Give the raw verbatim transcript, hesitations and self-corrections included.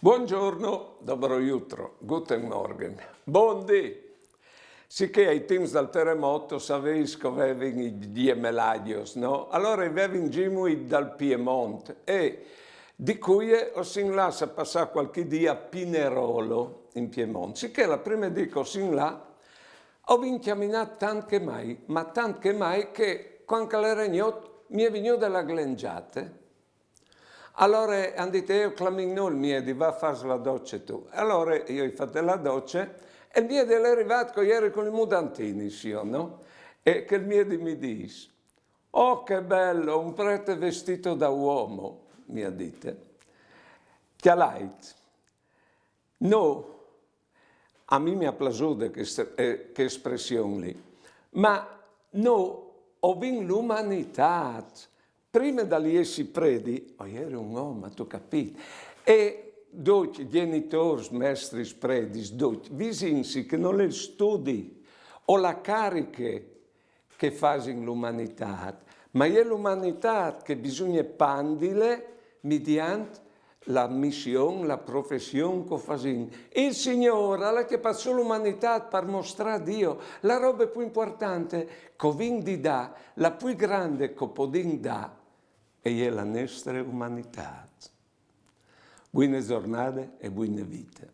Buongiorno, dobro jutro, guten Morgen, bundì. Sicché ai timps dal teremot, o saveis che o vevin i giemelaios, no? Alore i vevin gimui dal Piemont e di cui o sin lâts a passâ cualchi dì a Pinerolo, in Piemont. Sicché la prime dì che o sin là, o vin cjaminât tant che mai, ma tant che mai che, cuant che al jere gnot, mi è vignude la glengjate. Alore a àn dit: «Eh, o clamìn nô il miedi, va, fâs la doce tu.» Alore jo o ai fate la doce e il miedi al è rivât che o jeri cun i mudantins, jo, no? E che il miedi mi dîs: «Oh, che bello, un prete vestito da uomo», mi à dite. Cjalait. No, a mi mi à plasude chê, eh, chê espression li. Ma no o vin l'umanitât. Prime dal jessi predi, o jeri un om, âstu capît? E ducj, gjenitôrs, mestris, predis, ducj, visìnsi che nol è il studi o la cariche che fasin l'umanitât, ma e je l'umanitât che bisugne pandile midiant la mission, la profession che o fasìn. Il Signôr al à cjapât sù l'umanitât par mostrâ Diu, la robe plui impuartante che o vin di dâ, la plui grande che o podìn dâ, e je la nestre umanitât. Buine zornade e buine vite.